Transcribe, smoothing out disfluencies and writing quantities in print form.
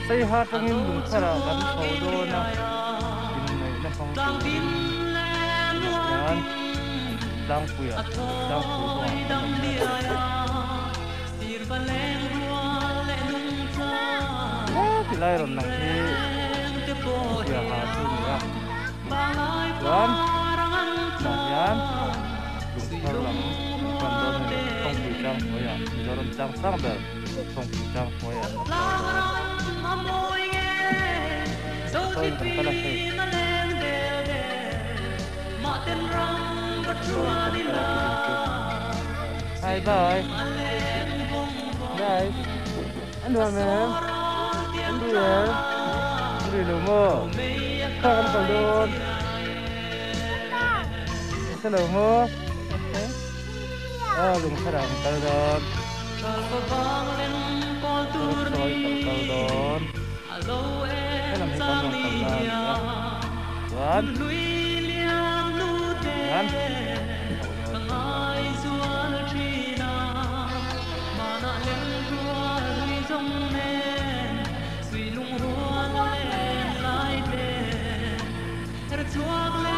Saiha atangin lungthar ah kan chho dawn a, inneihna hmang turin tunah hian tlangpuiah tlangpui kawngah kan awm mek a ni. He tilai rawn lang hi Siaha chu a ni a, chuan tunah hian lungthar lam kan pan dawn a ni, Thawngpui tlang hnuaiah Mizoram tlang sang ber Thawngpui tlang hnuaiah kan kal dawn. Sawiin kan kal a hei. Sawiin kan kal a tukin chu. Hi bye. Guys. An nuam em? An rui em? An rui lo maw? Kha kan kal dawn. Ka hre lo maw? Aw lungthar ah kan kal dawn. Sawi kan kal dawn. Helam hi kan rawn kal na a ni a. Chuan hian chho dawn a ni.